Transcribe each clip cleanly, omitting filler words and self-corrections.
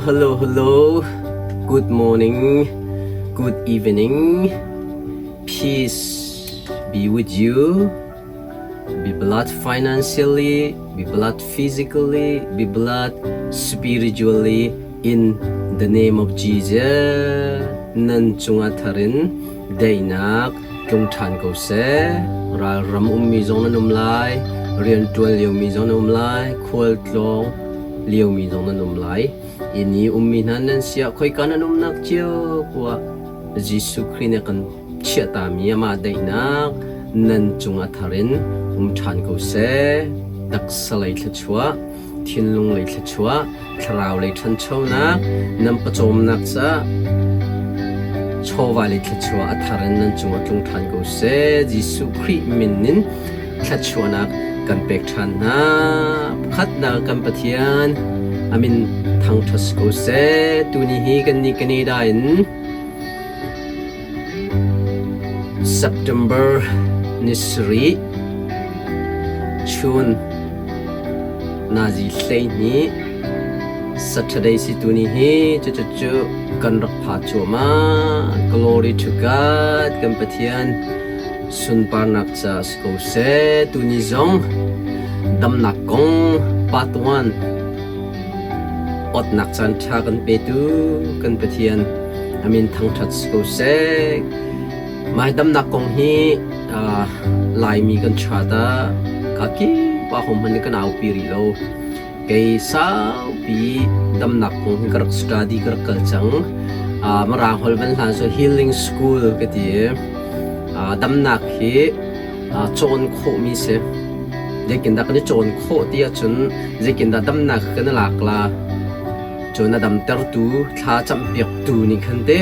Hello, hello. Good morning, good evening. Peace be with you. Be blessed financially, be blessed physically, be blessed spiritually in the name of Jesus. Nan cungah tharin daihnak tlung ṭhan ko seh. Ralram ummi zong nan um lai, rianṭuan liomi zong nan um lai, khualtlawng liomi zong nan um lai. Inn i ummi hna nan si ah khoika nan umnak cio poah Jesuh Khrih nih a kan chiahtami amah daihnak nan cungah thar in um ṭhan ko seh. Taksa lei thluachuah, thinlung lei thluachuah, thlarau lei ṭhanchonak, nan pawcawmnak caah chawva lei thluachuah a thar in nan cungah tlung ṭhan ko seh. Jesuh Khrih min in thluachuahnak kan pek ṭhan hna. Pakhatnak kan Pathian a min thangṭhat si ko seh. Tuni hi kannih Canada in September ni sarih chun nazi 12 Saturday si tuni hi cucu kan rak pha cuahmah. Glory to God kan Pathian sunparnak ca si ko seh. Tuni zong damnak kong patuan awtnak caan ṭha kan petu kan Pathian a min thangṭhat si ko seh. Mah damnak kong hi Laimi kan chat ah ka kip ah hom hmanh kan aupi rih lo. Kei saupi damnak kong hi ka rak study ka rak kal cang. Mirang holh van hlan so healing school ka ti i damnak hi cawn khawhmi si. Zeitindah kan i cawn khawh ti ahcun zeitindah damnak kan i lak la? Cun a damtertu thla campiaktu nih khan te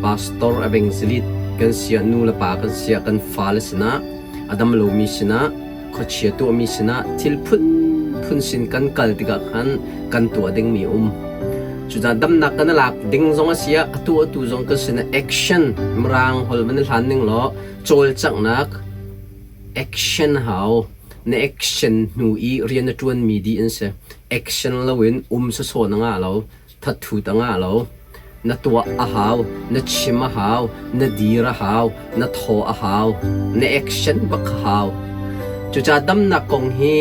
pastor evangelist kan siah nu le pa kan siah kan fale sinah a dam lomi sinah khuachia tuahmi sinah thil phunphun sin kan kal tikah khan kan tuah dingmi a um. Cucaah damnak kan i lak ding zong a si ah a tuahtu zong kan sinah action mirang holh van i hlan ning law cawlcanghnak action hau na action hnu i rian na ṭuanmi dih an si. Action loin um sawsawh na ngah lo. Thathut a ngah lo. Na tuah a hau, na chim a hau, na dir a hau, na thaw a hau, na action bak a hau. Cucaah damnak kong hi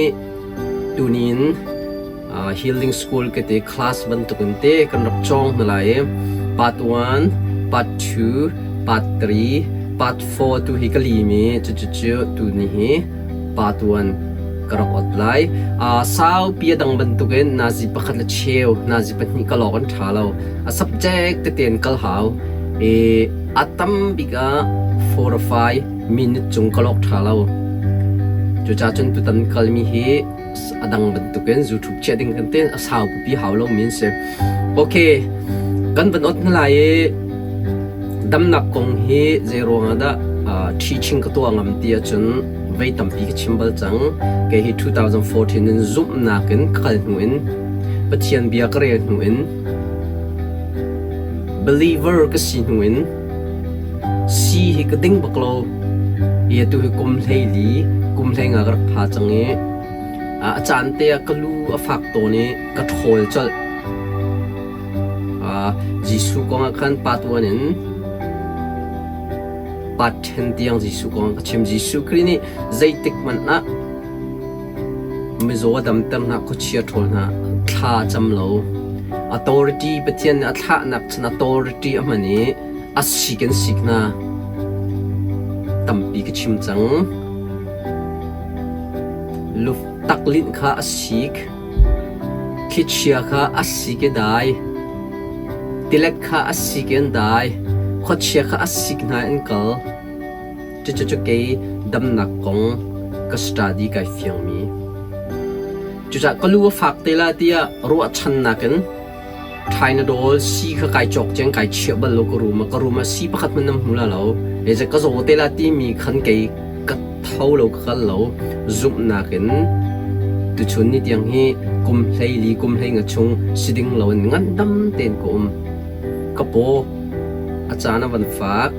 tunin healing school ka ti class bantukin te kan rak cawng hna lai i part 1, part 2, part 3, part 4 tu hi ka lim i cucucu tuni hi part 1 ka rak ot lai. Saupi a dang bantukin nazi pakhat le cheu, nazi pahnih ka lawk an ṭha lo. A subject tete in kal hau. I a tam bik ah 4 or 5 minute cung ka lawk ṭha lo. Cucaah cun tutan kalmi hi a dang bantukin YouTube chiah ding kan tin a sau pipi hau lo mi an si. Okay, kan van ot hna lai i damnak kong hi zei ruangah dah teaching ka tuah ngam ti ahcun vei tampi ka chim bal cang. Kei hi 2014 in zumhnak in ka kal hnu in Pathian bia ka rel hnu in believer ka si hnu in si hi ka ding bak lo. I atu hi kum 14 kum 15 ka rak pha cang i a caan te ah ka lu a fak tawn i ka ṭhawl colh. Jesuh kong ah khan pa tuan in pa ṭhen tiang Jesuh kong ka chim. Jesuh Khrih nih zeitik hmanh ah mizaw a damter hna, khuachia ṭhawl hna, thla a cam lo. Authority Pathian nih a thlahnak cun authority a hman i a sik in sik hna. Tampi ka chim cang. Luftaklinh kha a sik. Thlichia kha a sik i dai. Tilet kha a sik i an dai. Khuachia kha a sik hna i an kal. Cucu kei damnak kong ka study kai fiangmi. Cucaah ka lu a fak te la tiah ruahchannak in Thainadawl sii kha kai cawk ceng kai chiah bal lo ka room ah. Ka room ah sii pakhat hmanh nan hmu la lo. Zeicah ka zaw te la timi khan kei ka tho lo ka kal lo. Zumhnak in tuchun ni tiang hi kum 14 kum 15 chung si ding lo in ngandam tein ka um. Ka paw a caan a van fak.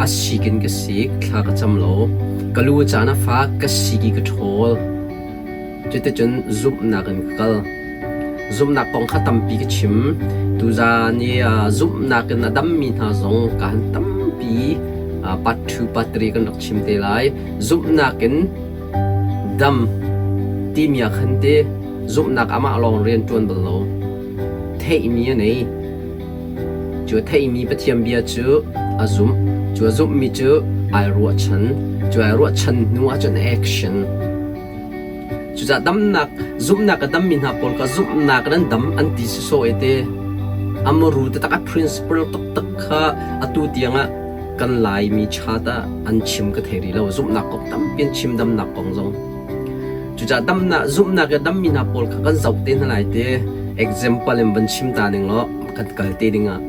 A sik in ka sik, thla ka cam lo. Ka lu a caan a fak, ka sik i ka ṭhawl. Cuticun zumhnak in ka kal. Zumhnak kong kha tampi ka chim. Tuzaan i zumhnak in a dammi hna zong kaan tampi part 2, part 3 kan rak chim te lai. Zumhnak in dam timi ah khan te zumhnak amah lawng rian ṭuan bal lo. Theihmi a nei. Cu a theihmi Pathian bia cu a zumh. Cu a zumhmi cu ai ruahchan. Cu ai ruahchan hnu ahcun action. Cucaah damnak, zumhnak a dammi hna pawl kha zumhnak in an dam an ti sawsawh i te. A muru taktak a principle taktak kha atu tiangah kan Laimi chat ah an chim ka thei rih lo. Zumhnak kong tampi an chim damnak kong zong. Cucaah damnak, zumhnak i a dammi hna pawl kha kan zoh te hna lai te. Example in van chim ta ning law kan kal te dingah.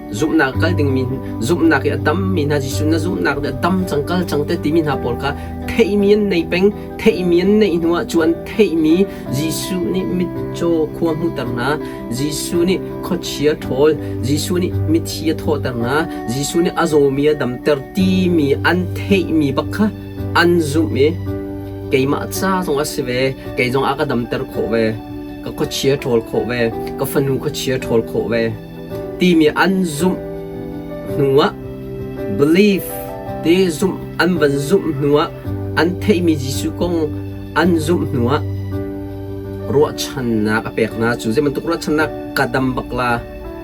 Zumhnak kal dingmi zumhnak i a dammi hna Jesuh na zumhnak nih a dam cang kal cang te timi hna pawl kha theihmi an nei peng theihmi an neih hnuah cu an theihmi Jesuh nih mitcaw khua hmuhter hna Jesuh nih khuachia ṭhawl Jesuh nih mithi a thawhter hna Jesuh nih a zawmi a damter timi an theihmi bak kha an zumh i keimah ca zong a si ve kei zong a ka damter khawh ve ka khuachia ṭhawl khawh ve ka fanu khuachia ṭhawl khawh ve timi an zumh hnuah belief ti zumh an van zumh hnuah an theihmi Jesuh kong an zumh hnuah ruahchannak a pek hna cu zei bantuk ruahchannak ka dam bak la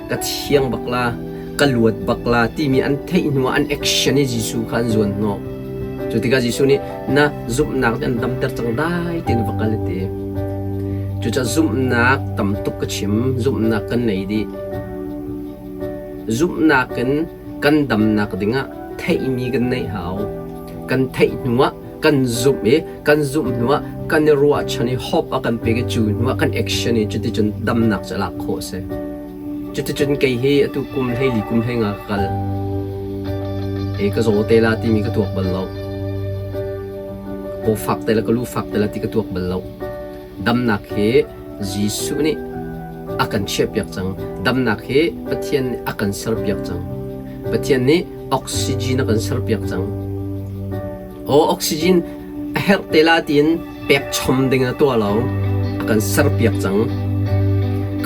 ka thiang bak la ka luat bak la timi an theih hnuah an action i Jesuh kha an zuan hnawh cu tikah Jesuh nih na zumhnak nih an damter cang dai tiin va kal a ti. Cucaah zumhnak tam tuk ka chim, zumhnak kan nei dih. Zumhnak in kan damnak dingah theihmi kan neih hau. Kan theih hnuah kan zumh i kan zumh hnuah kan i ruahchan i hope a kan pek i cu hnuah kan action i cuticun damnak cu lak khawh a si. Cuticun kei hi atu kum 14 kum 15 ka kal. I ka zaw te la timi ka tuak bal lo. Paw fak te le ka lu fak te la ti ka tuak bal lo. Damnak hi Jesuh nih a kan chiahpiak cang. Damnak hi Pathian nih a kan serpiak cang. Pathian nih oxygen a kan serpiak cang. Aw oxygen a herh te la tiin pek chom ding a tuah lo. A kan serpiak cang.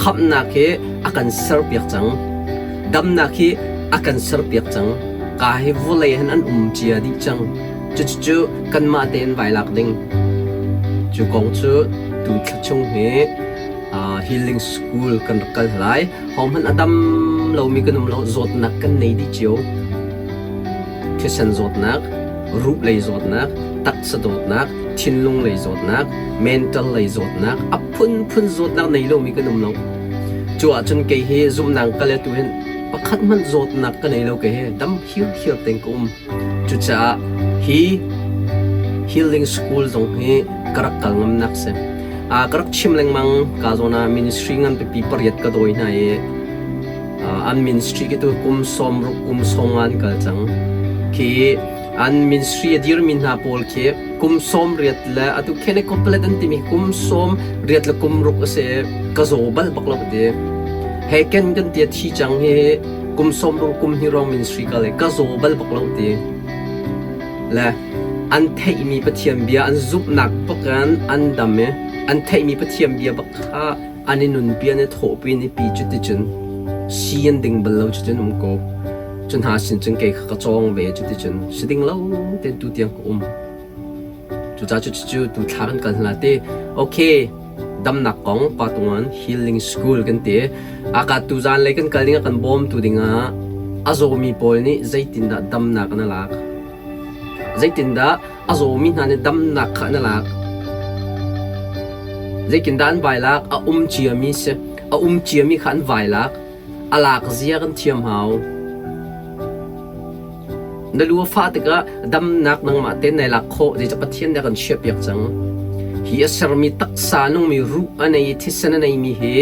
Khamhnak hi a kan serpiak cang. Damnak hi a kan serpiak cang. Ka hi vawlei han an um cia dih cang. Cucu kanmah tein vai lak ding. Cu kong cu tu thla chung hi healing school kan rak kal lai. Hohmanh a dam lomi kan um lo, zawtnak kan nei dih cio. Thisen zawtnak, ruh lei zawtnak, taksa dawtnak, thinlung lei zawtnak, mental lei zawtnak, a phunphun zawtnak nei lomi kan um lo. Cu ahcun kei hi zumhnak ka le tu hin pakhat hmanh zawtnak ka nei lo kei hi dam hirhiar tein ka um. Cucaah hi healing school zong hi ka rak kal ngamnak si. Ka rak chim lengmang ka zawn ah ministry ngan pipi pariat ka dawi hna i an ministry khi tu kum 60 kum 50 an kal cang. Khi an ministry a dirmi hna pawl khi kum 80 le atu Kenneth Copeland an timi kum 80 le kum ruk a si ka zaw bal bak lo ti. He ken kan tia thi cang hi kum 60 kum hi rong ministry ka le ka zaw bal bak lo ti le an theihmi Pathian bia an zumhnak bakin an dam i an theihmi Pathian bia bak kha an i nunpi an i thawhpi an i pi cuticun si an ding bal lo cuticun um ko cu hna sin cun kei kha ka cawng ve cuticun si ding lo ten tu tiang ka um Cucaah cucu tu thla kan kal hna ti. Okay, damnak kong Patungan Healing School kan ti. Aka tu zan lei kan kal ding ah kan bawmtu dingah a zawmi pawl nih zeitindah damnak an lak? Zeitindah a zawmi hna nih damnak kha an lak? Zeitindah an vai lak? A um ciami si. A um ciami kha an vai lak. A lak zia kan thiam hau. Na lu a fah tikah damnak nangmah tein nai lak khawh zeicah Pathian nih a kan chiahpiak cang. Hi a sermi taksa nungmi ruh a nei i thisen a neimi hi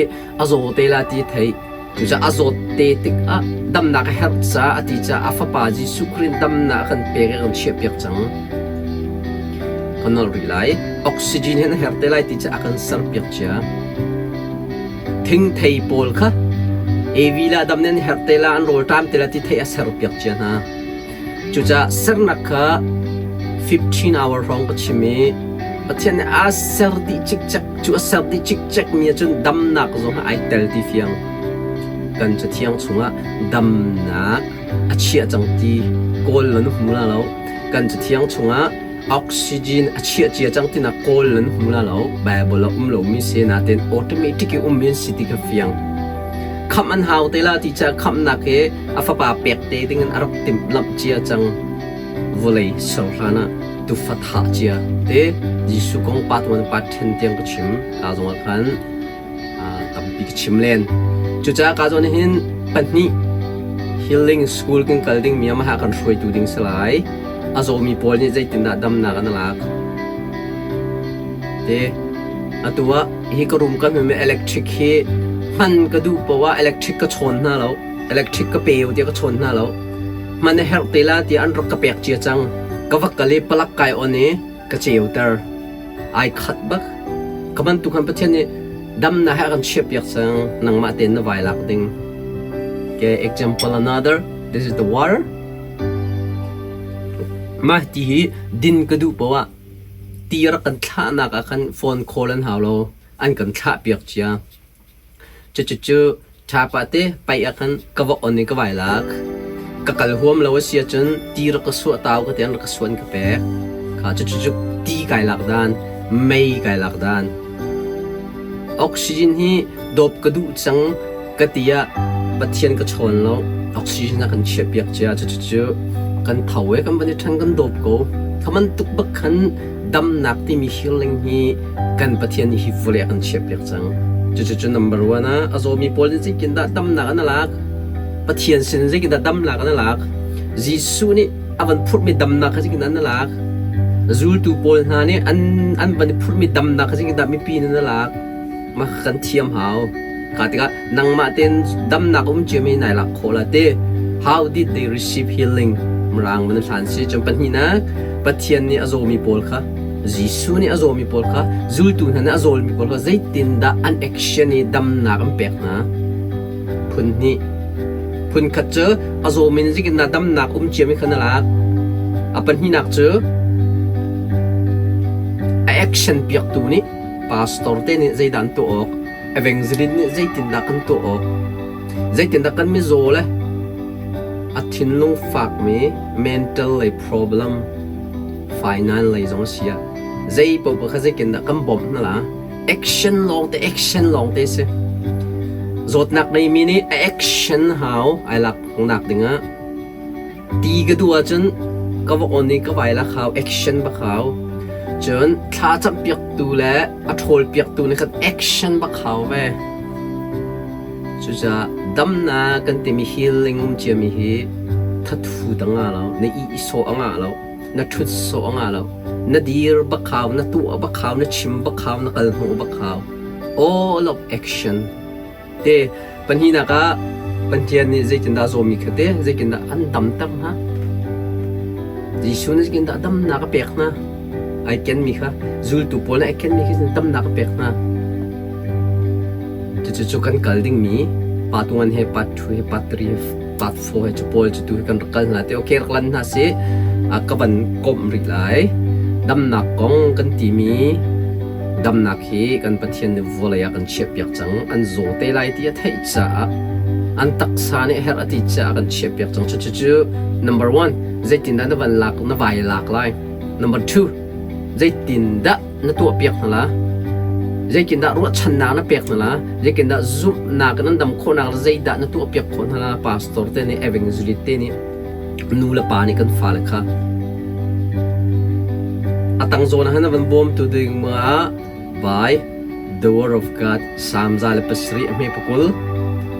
a zaw te la ti theih. Cucaah a zawt te tikah damnak a herh caah a ti caah a fapa Jesuh Khrih damnak a kan pek i a kan chiahpiak cang. Kan nolh rih lai. Oxygen hi na herh te lai ti caah a kan serpiak cia. Thingthei pawl kha Evi le Adam nih an herh te la, an rawlṭam te la ti theih a serpiak cia hna. Cucaah sernak kha 15 hour hrawng ka chim i Pathian nih a ser dih cikcek. Cu a ser dih cikcek mi ahcun damnak zong ai tel ti fiang. Kan Cathiang chungah damnak a chiah cang ti kawl nan hmu la lo. Kan Cathiang chungah oxygen a chiah cia cang tinak kawl nan hmu la lo. Bible ah um lomi si natin automatic i ummi an si ti kha fiang. Khamh an hau te la ti caah khamhnak hi a fapa pek te dingin a rak timhlamh cia cang. Vawlei ser hlan ah tufa thah cia te Jesuh kong part 1 part 10 tiang ka chim. Ka zongah khan tampi ka chim len. Cucaah ka zawn hin pahnih healing school kan kal ding mi amaha kan hruaitu ding si lai. A zawmi pawl nih zeitindah damnak an lak. Te atu ah hi ka room ka hmemi electric hi hman ka duh poah electric ka chawn hna lo. Electric ka pe tiah ka chawn hna lo. Hman a herh te la tiah an rak ka pek cia cang. Ka va kal i palak kai on i ka ceuter. Ai khat bak. Ka bantuk han Pathian nih damnak he a kan chiahpiak cang. Nangmah tein na vai lak ding. Okay, example another. This is the water. Mah ti hi din ka duh poah ti rak kan thlahnak ah khan phone call an hau lo. An kan thlah piak cia. Cucucu ṭhapa te paih ah khan ka va on i ka vai lak. Ka kal huam lo a si ahcun ti rak ka suah tau ka ti an rak ka suah an ka pek. Kha cucucu ti kai lak dan, mei kai lak dan. Oxygen hi dawp ka duh cang ka ti ah Pathian ka chawn lo. Oxygen a kan chiahpiak cia. Cucucu kan tho i kan van i ṭhen kan dawp ko. Kha bantuk bak khan damnak timi healing hi kan Pathian nih hi vawlei a kan chiahpiak cang. Cucu number one ah a zawmi pawl nih zeitindah damnak an lak? Pathian sin zeitindah damnak an lak? Jesuh nih a van phurhmi damnak kha zeitindah an lak? Zultu pawl hna nih an an van i phurhmi damnak kha zeitindah mipi nih an lak? Mah kan thiam hau. Kha tikah nangmah tein damnak um ciami nai lak khawh la te. How did they receive healing? Mirang man hlan si. Cun pahnihnak Pathian nih a zawmi pawl kha Jesuh nih a zawmi pawl kha zultu hna nih a zawlmi pawl kha zeitindah an action i damnak an pek hna? Phun hnih. Phun khat cu a zawmi nih zeitindah damnak um ciami kha na lak. A pahnihnak cu a action piaktu nih pastor te nih zeidah an tuah awk, evangelist nih zeitindah kan tuah awk, zeitindah kan mizaw le a thinlung fakmi mental lei problem finance lei zong a si ah zei paoh kha zeitindah kan bawmh hna la action lawng te action lawng te si zawtnak ngeimi nih a action hau ai lak nak dingah ti ka duh ahcun ka va on i ka vai lak hau action bak hau cun thla campiak tu le a ṭhawl piak tu nih khan action bak hau ve Cucaah damnak kan timi healing um ciami hi thathu ta nga lo, na ih sawh a ngah lo, na ṭhut sawh a ngah lo, na dir bak hau, na tuah bak hau, na chim bak hau, na kal hnawh bak hau. All of action. Te pahnihnak ah Pathian nih zeitindah zawmi kha te zeitindah an damter hna. Jesuh nih zeitindah damnak a pek hna. Ai kenmi kha zultu pawl nih ai kenmi kha damnak a pek hna. Cucu kan kal dingmi part 1 he part 2 he part 3 he part 4 he cu pawl cu tu hi kan rak kal hna te okay rak lan hna si ka van komh rih lai damnak kong kan timi damnak hi kan Pathian nih vawlei ah kan chiahpiak cang an zaw te lai ti a theih caah an taksa nih herh a ti caah kan chiahpiak cang cucu cu number 1 zeitindah na van lak na vai lak lai number 2 zeitindah na tuahpiak hna la? Zeitindah ruahchannak na pek hna la? Zeitindah zumhnak in an dam khawhnak le zeidah na tuahpiak khawh hna la? Pastor te nih, evangelist te nih, nu le pa nih kan fale kha a tang zawn ah hin a van bawmtu ding ah by the word of God Psalm 107 a hme pakul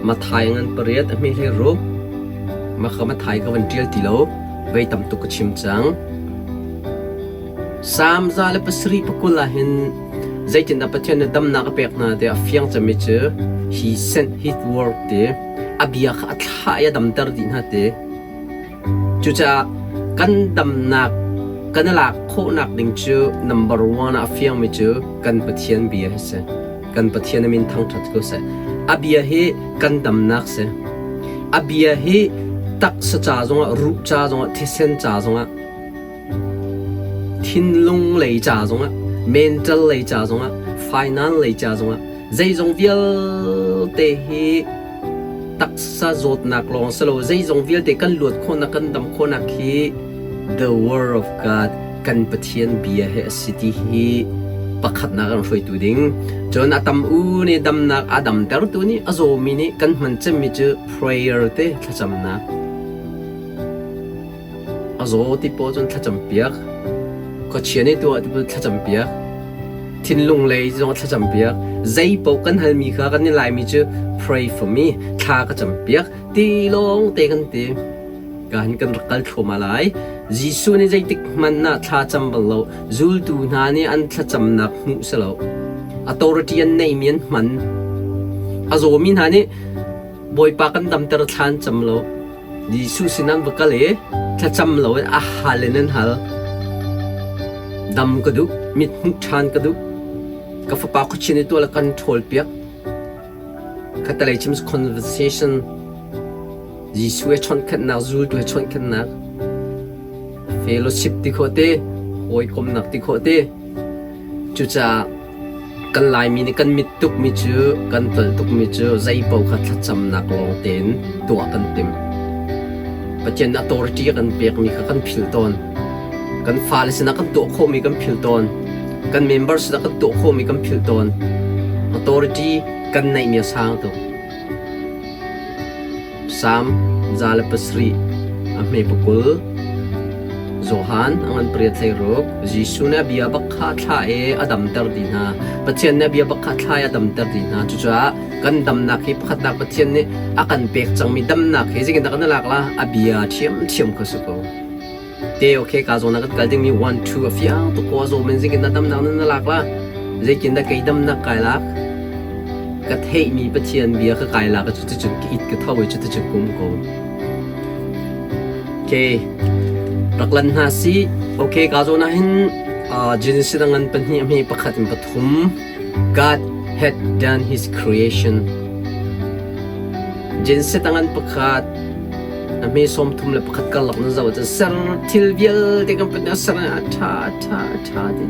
Mathai ngan pariat a hme hlei ruk maka Mathai ka van ṭial ti lo vei tam tuk ka chim cang Salm 107 ah hin zeitindah Pathian nih damnak a pek hna tiah a fiang cemmi cu he sent his word ti a bia kha a thlah i a damter dih hna ti. Cucaah kan damnak kan i lak khawhnak ding cu number one ah a fiangmi cu kan Pathian bia hi si. Kan Pathian a min thangṭhat ko seh. A bia hi kan damnak si. A bia hi taksa ca zongah, ruh ca zongah, thisen ca zongah Thinlung lei ca zongah Mental lei ca zongah, finance lei ca zongah, zeizong vialte hi taksa zawtnak lawng si lo, zeizong vialte kan luat khawhnak, kan dam khawhnak hi the word of God kan Pathian bia he a si ti hi pakhatnak kan hruaitu ding. Cun a tam u nih damnak a damtertu nih a zawmi nih kan hman cemmi cu prayer te thlacamnak. A zaw ti pawl cun thlacam piak. Khuachia nih tuah ti pawl thlacam piak. Thinlung lei zong thlacam piak. Zei paoh kan halmi kha kan i laimi cu pray for me, thla ka cam piak ti lawng te kan ti. Ka hin kan rak kal thluahmah lai. Jesuh nih zeitik hmanh ah thla cam bal lo. Zultu hna nih an thlacamnak hmuh si lo. Authority an neihmi an hman. A zawmi hna nih Bawipa kan damter thla an cam lo. Jesuh sin an va kal i thlacam loin a hal in an hal. Dam ka duh, mit hmuh ṭhan ka duh. Ka fapa khuachin i tuah le kan ṭhawl piak. Khatalei chim conversation Jesuh he chawnhkhanhnak, zultu he chawnhkhanhnak, fellowship ti khawh te, hawikomnak ti khawh te. Cucaah Kan Laimi nih kan mit tukmi cu kan tlolh tukmi cu zeipaoh kha thlacamnak lawng tein tuah kan timh. Pathian nih authority a kan pekmi kha kan philh tawn. Kan fale sinah kan tuah khawhmi kan philh tawn. Kan member sinah kan tuah khawhmi kan philh tawn. Authority kan neihmi a sang tuk. Psalm 107 a hme pakul Johan a ngan pariat hleiruk Jesuh nih a bia bak kha thlah i a damter dih hna. Pathian nih a bia bak kha thlah i a damter dih hna. Cucaah kan damnak hi pakhatnak Pathian nih a kan pek cangmi damnak hi zeitindah kan i lak la? A bia ṭhiamṭhiam kha si ko. Te okay ka zawn ah kan kal dingmi 1 2 a fiang tuk ko a zaw men zeitindah damnak nan na lak la? Zeitindah kei damnak kai lak? Ka theihmi Pathian bia ka kai lak cu cuticun ka it ka tho i cuticun ka um ko. Okay, rak lan hna si. Okay, ka zawn ah hin Genesis ngan pahnih a hme pakhat in pathum God had done his creation. Genesis ngan pakhat a hme 31 karlak nan zoh ahcun ser thil vialte kan put ser a ṭha a ṭha a ṭha ti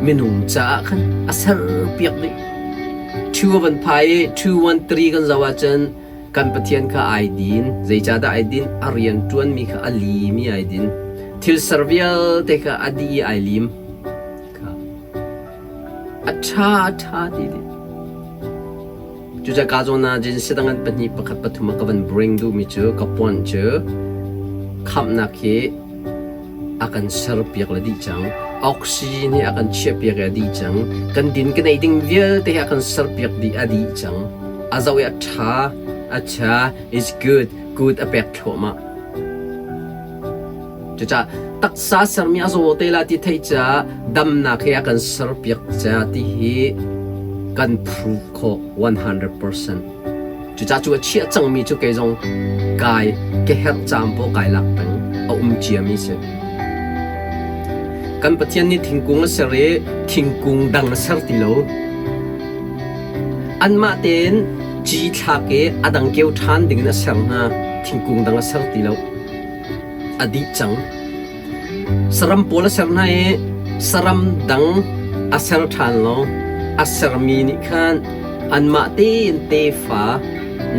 minung caah khan a ser piak dih. Two van phai i 213 kan zoh ahcun kan Pathian kha ai din. Zeicahdah ai din? A rian ṭuanmi kha a limi ai din. Thil ser vialte kha a dih i ai lim. Kha a ṭha a ṭha ti dih. Cucaah ka zawn ah Genesis dang an pahnih pakhat pathum ah ka van bring duhmi cu ka puan cu khamhnak hi a kan serpiak le dih cang. Oxygen hi a kan chiahpiak i a dih cang. Kan din kan ei ding vialte hi a kan serpiak dih a dih cang. A zoh i a ṭha, a ṭha, is good, good a pek thluahmah. Cucaah taksa sermi a zaw te la ti theih caah damnak hi a kan serpiak ca ti hi kan prove khawh 100%. Cucaah cu a chiah cangmi cu kei zong kai ka herh caan paoh kai lak peng a um ciami si. Kan Pathian nih thingkung a ser i thingkung dang a ser ti lo. Anmah tein ci thlak i a dang keu ṭhan dingin a ser hna. Thingkung dang a ser ti lo. A dih cang. Saram pawl a ser hna i saram dang a ser ṭhan lo. A sermi nih khan anmah tein tefa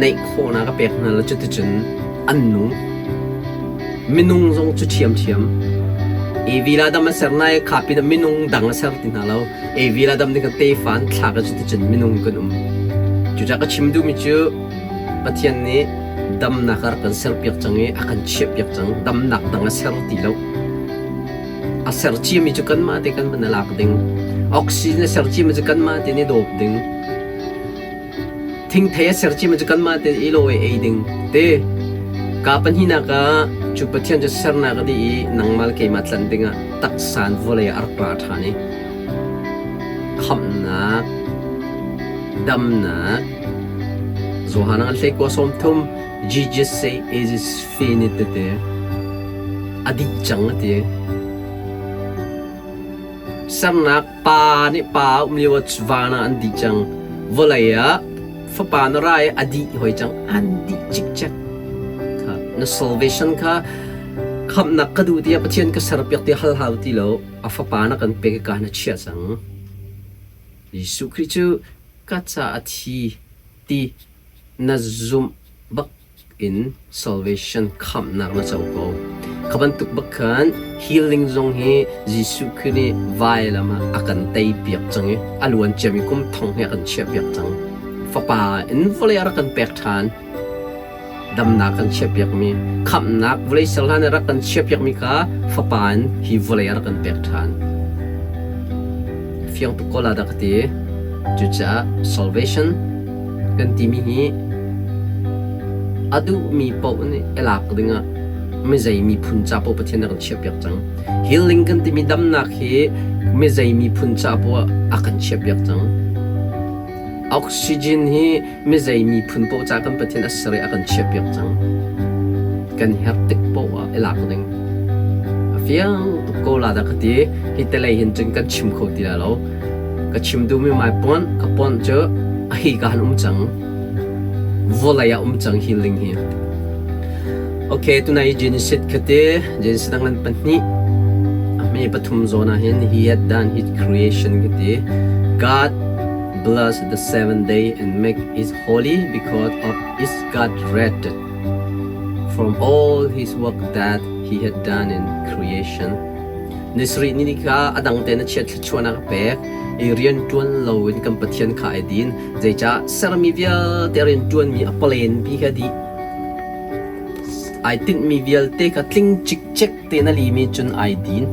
neih khawhnak a pek hna lo cuticun an nung. Minung zong cu ṭhiamṭhiam. Evi le Adam a ser hna i kha pinah minung dang a ser ti hna lo. Evi le Adam nih khan tefa an thlak i cuticun minung kan um. Cucaah ka chim duhmi cu Pathian nih damnak a rak kan serpiak cang i a kan chiahpiak cang. Damnak dang a ser ti lo. A ser ciami cu kanmah te kan van i lak ding. Oxygen a ser ciami cu kanmah te nih dawp ding. Thingthei a ser ciami cu kanmah te i lawi ei ding. Te ka pahnihnak ah cu Pathian cu sernak a dih i nangmah le keimah tlanh dingah taksa in vawlei ah a rak ra ṭhan i khamhnak, damnak, Johan an hlei kua 30 Jesus say it is finished tete a dih cang a ti. Sernak pa nih pa a um lio ah van ah an dih cang. Vawlei ah fapa na ra i a dih hoi cang. An dih cikcek. Kha na salvation kha. Khamhnak ka duh tiah Pathian ka serpiak ti hal hau ti lo, a fapa na kan pek i ka na chiah cang. Jesuh Khrih cu ka ca a thi ti na zumh bak in salvation khamhnak na co ko. Kha bantuk bak khan healing zong hi Jesuh Khrih nih vailam ah a kan tei piak cang i a luan ciami kum thong hi a kan chiah piak cang. Fapa in vawlei a rak kan pek ṭhan. Damnak kan chiah piakmi, khamhnak vawlei ser hlan i rak kan chiah piakmi kha Fapa in hi vawlei a rak kan pek ṭhan. Fiang tuk ko la dah ka ti. Cucaah salvation kan timi hi a duhmi paoh nih i lak dingah mizei miphun ca paoh Pathian a kan chiahpiak cang. Healing kan timi damnak hi mizei miphun ca paoh a kan chiahpiak cang. Oxygen hi mizei miphun paoh ca kan Pathian a ser i a kan chiahpiak cang. Kan herh tik paoh ah i lak ding. A fiang tuk ko la dah ka ti. Hi telei hin cun kan chim kho ti lai lo. Ka chim duhmi mai pon ka pon cu a hi ka han um cang. Vawlei ah um cang healing hi. Okay, tunai Genesis khate Genesis dang pahnih a hme pathum zawn ah hin he had done his creation kati. God bless the seventh day and make it holy because of its God rested from all his work that he had done in creation. Ni sarih ni kha a dang tein a chiat thluachuahnak a pek i rian ṭuan loin kan Pathian kha ai din. Zeicah sermi vialte rian ṭuanmi a palen pi kha dih. Ai tinhmi vialte kha tling cikcek tein a limi cun ai din.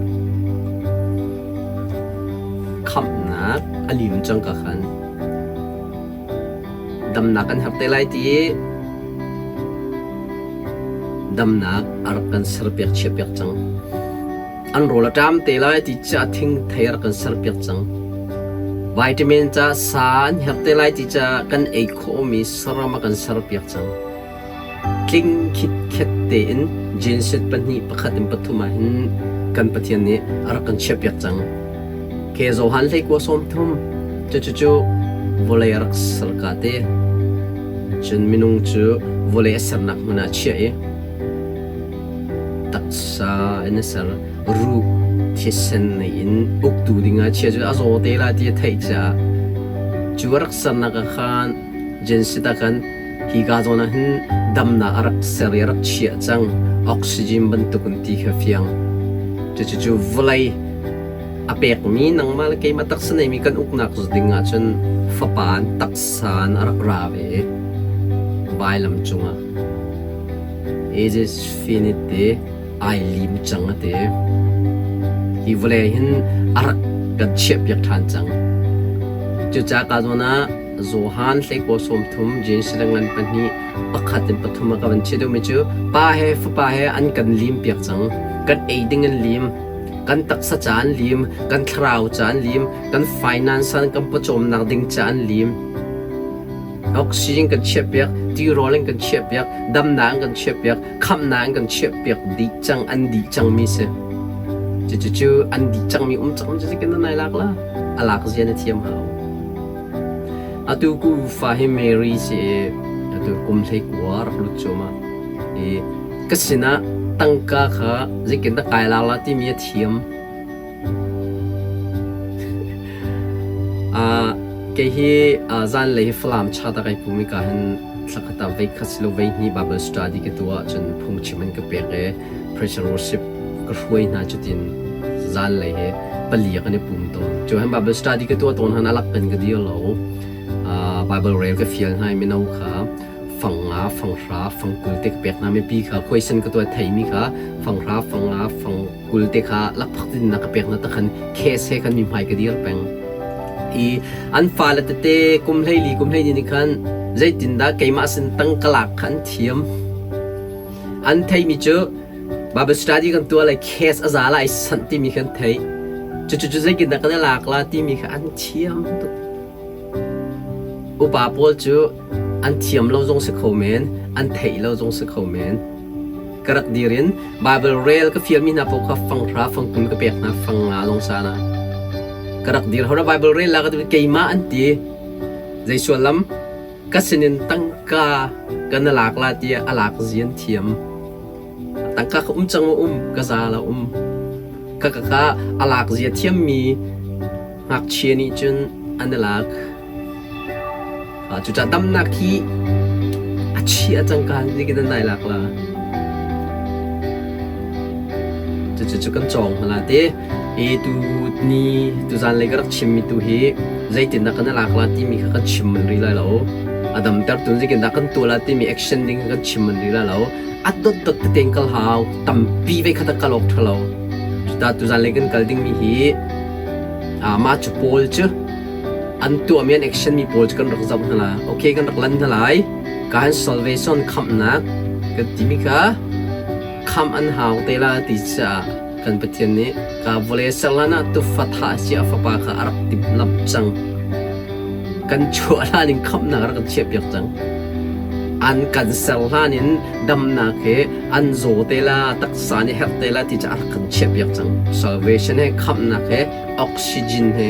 Khamhnak a lim cang ka khan. Damnak kan herh te lai ti i damnak a rak kan serpiak chiahpiak cang. An rawl a ṭam te lai ti ca thingthei a rak kan serpiak cang. Vitamin ca sa an herh te lai ti ca kan ei khawhmi saram a kan serpiak cang. Tling khitkhet tein Genesis pahnih pakhat in pathum ah hin kan Pathian nih a rak kan chiahpiak cang. Ke Johan hleikua 30 cucu vawlei a rak ser ka te. Cun minung cu vawlei a sernak hmun ah chiah i taksa in a ser ruh thisen nei in uktu dingah chia cu a zaw te lai ti a theih caah cu a rak sernak ah khan Genesis ah khan Hika zawn ah hin damnak a rak ser i a rak chiah cang. Oxygen bantuk in ti kha fiang. Cucu vawlei a pekmi nangmah le keimah taksa neimi kan uknak ding ahcun fapa in taksa in a rak ra ve i vailam cungah it is finite ti ai lim cang a ti. Hi vawlei hin a rak kan chiahpiak ṭhan cang. Cucaah ka zawn ah Johan hleikua 30 Jerusalem ngan pahnih pakhat in pathum a ka van chih deuhmi cu pa he fapa he an kan lim piak cang. Kan ei ding an lim, kan taksa ca an lim, kan thlarau ca an lim, kan finance an kan pawcawmnak ding ca an lim. Oxygen kan chiahpiak, tirawl in kan chiahpiak, damnak in kan chiahpiak, khamhnak in kan chiahpiak dih cang an dih cangmi si. Cucu an dih cangmi um cang cu kan nai lak la. A lak zia na thiam hau. Atu kufa hi Mary si i atu kum 19 rak lut cuahmah i ka sinah tangka kha zeitindah kai lak la timi a thiam. Kei hi zanlei hi Falam chat ah kai pum i ka hin thlakhat ah voikhat silo voihnih Bible study ka tuah ahcun phungchim an ka pek i pressure worship ka hruai hna cutin zanlei hi pali ah kan i pum tawn. Cu hin Bible study ka tuah tawn han alak kan ka dir lo. Bible rel ka fial hna i mino kha fang nga, fang hra, fang 20 te ka pek hna mipi kha question ka tuah theimi kha fang hra, fang nga, fang 20 te kha lakphak tin na ka pek hna takhan case he khan mi hmai ka dir peng. I an fale tete kum 14 kum 12 ni khan zeitindah keimah sin tang ka lak kha an thiam. An theimi cu Bible study kan tuah lai case a za lai sanh timi kha an theih. Cucu cu zeitindah kan i lak la timi kha an thiam tuk. Upa pawl cu an thiam lo zong si kho men, an theih lo zong si kho men. Ka rak dir in Bible rel ka fialmi hna paoh kha fang hra fang 20 ka pek hna fang nga zong sa na. Ka rak dir hora Bible rel la ka ti keimah an ti. Zei suallam Ka sinin tangka kan lak la tiah a lak zian thiam. Tangka ka um cang maw um, ka za lo um. Ka ka ka a lak zia thiammi ngakchia nih cun an i lak. Cucaah damnak hi a chia cangka in nan nai lak la. Cucu kan cawng hna la te. I tu ni tuzan lei ka rak chimmi tu hi zeitindah kan i lak la timi kha kan chim manh rih lai lo. A damter tu zeitindah kan tuah la timi action ding kha kan chim manh rih lai lo. A dotdot tete in kal hau. Tampi ve kha ta kal awk ṭha lo. Cuta tuzan lei kan kal dingmi hi mah cu pawl cu an tuahmi an action mi pawl cu kan rak zoh hna la. Okay kan rak lan hna lai. Ka han salvation khamhnak kan timi kha khamh an hau te la ti caah kan Pathian nih ka vawlei serlan ah tufa thah si a fapa kha a rak timhlamh cang. Kan chuah hlan in khamhnak a rak kan chiahpiak cang. An kan ser hlan in damnak he an zaw te la, taksa nih herh te la ti cu a rak kan chiahpiak cang. Salvation he khamhnak he oxygen he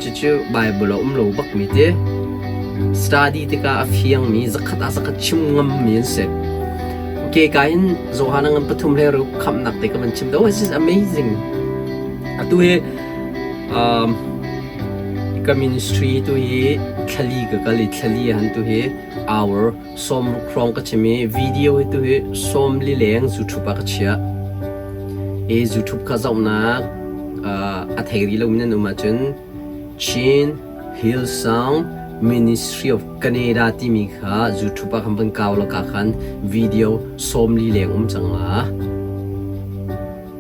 cucu Bible a um lo bakmi ti study tikah a fiangmi zakhat ah zakhat chim ngammi an si. Okay, ka hin Johan ngan pathum le ruk khamhnak te ka van chim. Oh, this is amazing. Atu hi ka ministry tu hi thlali ka kal i thlali han tu hi hour 60 hrawng ka chim i video hi tu hi 40 leng YouTube ah ka chiah. I YouTube kha zohnak a thei rih lomi nan um ahcun Chin Hillsong Ministry of Canada timi kha YouTube ah khan van kau la ka khan video 40 leng um cang la.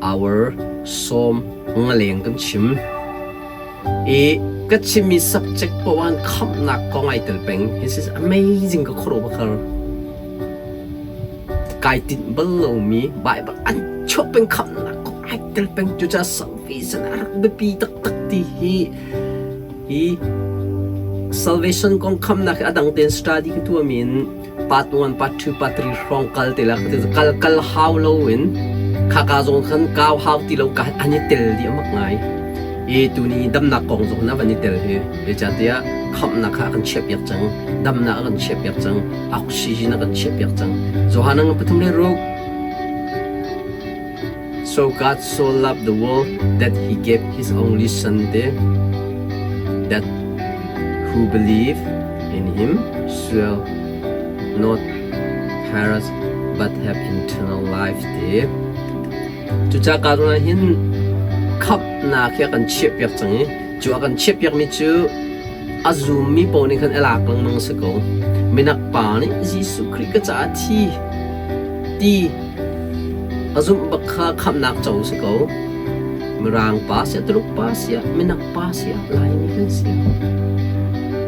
Hour 50 leng kan chim. I ka chimmi subject poah in khamhnak kong ai tel peng. This is amazing ka khuaruah bakar. Kai tinh bal lomi Bible an chuah peng khamhnak kong ai tel peng. Cucaah salvation a rak biapi taktak ti hi hi salvation kong khamnak hi a dang tein study ka tuahmi in part 1, part 2, part 3 hrawng kal te la kal kal hau lo in khaka zong khan kau hau ti lo ka an i tel di amak ngai i tuni damnak kong zong na van i tel hi zeicahtiah khamhnak kha a kan chiahpiak cang damnak a kan chiahpiak cang oxygen a kan chiahpiak cang Johan ang pathum le ruk So God so loved the world that he gave his only son te that who believe in him shall not perish but have eternal life te. Cucaah ka ruang hin khamhnak hi a kan chiahpiak cang i cu a kan chiahpiakmi cu a zummi paoh nih khan a lak lengmang si ko. Minak pa nih Jesuh Khrih ka caah thi ti A zumh bak kha khamhnak co si ko. Mirang pa siah, Tuluk pa siah, Minak pa siah, Laimi kan si.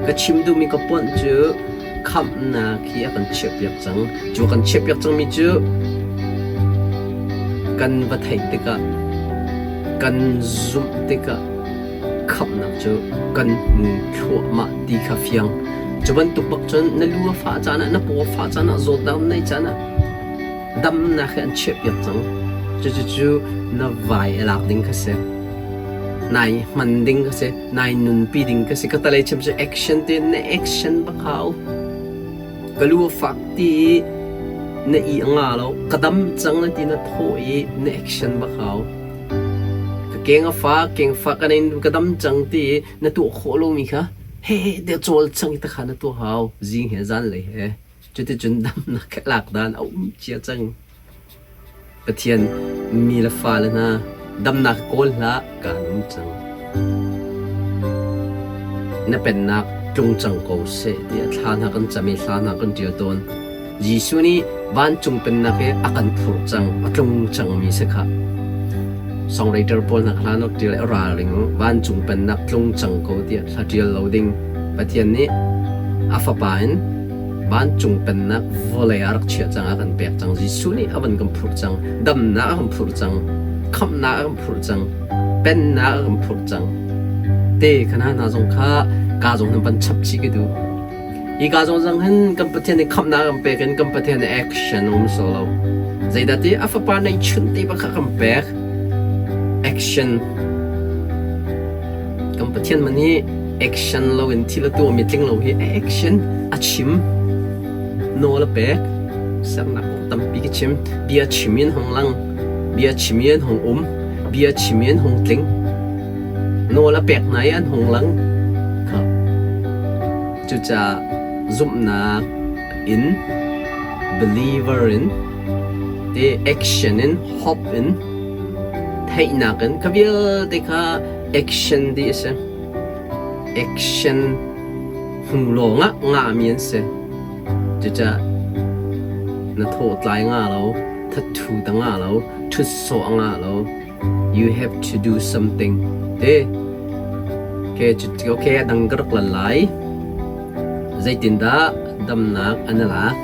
Ka chim duhmi ka ponh cu khamhnak hi a kan chiahpiak cang. Cu a kan chiahpiak cangmi cu kan va theih tikah, kan zumh tikah khamhnak cu kan hmu thluahmah ti kha fiang. Cu bantuk bak cun na lu a fah caan ah, na paw a fah caan ah, zawtnak na neih caan ah, damnak hi an chiahpiak cang. Cucucu na vai a lak ding kha si. Nai hman ding kha si. Nai nunpi ding kha si. Ka talei chim cu action te na action bak hau. Ka lu a fak ti i na i a nga lo. Ka dam cang na ti na thawh i na action bak hau. Ka keng a fak, keng fak ka nei ka dam cang ti i na tuah khawh lomi kha he te cawl cang i takha na tuah hau. Zing he zan lei he. Cuticun damnak lak dan a um cia cang. Pathian mi le fale hna damnak kawl hlah kaan um cang. Na pennak tlung cang ko seh tiah thla hna kan cam i hla hna kan ṭial tawn. Jesuh nih vancung pennak hi a kan phurh cang, a tlung cangmi si khah. Songwriter pawl hna hla nak ṭial i ralring u, vancung pennak tlung cang ko tiah hla ṭial lo ding. Pathian nih a fapa in vancung pennak vawlei ah rak chiah cang, a kan pek cang. Jesuh nih a van kan phurh cang, damnak a kan phurh cang, khamhnak a kan phurh cang, pennak a kan phurh cang. Te khana hna zong kha ka zong nan van chap chih ka duh. Hi ka zong zang hin kan Pathian nih khamhnak kan pek in kan Pathian nih action um so lo. Zeidah ti a fapa nei chun te bak kha kan pek. Action Kan Pathian man hi action loin thil a tuahmi tling lo hi a action a chim, nawl a pek. Sernak kong tampi ka chim. Bia chim in hong lang. Bia chim in hong um. Bia chim in hong tling. Nawl a pek hna i an hong lang. Kha. Cucaah zumhnak in believer in te action in hope in theihnak in kha vialte kha action ti a si. Action hnu lawngah ngahmi an si. Cucaah na thawhtlai nga lo, thathu ta nga lo, ṭhut sawh a nga lo. You have to do something. Te. Okay, okay, a dang ka rak lan lai. Zeitindah damnak an i lak?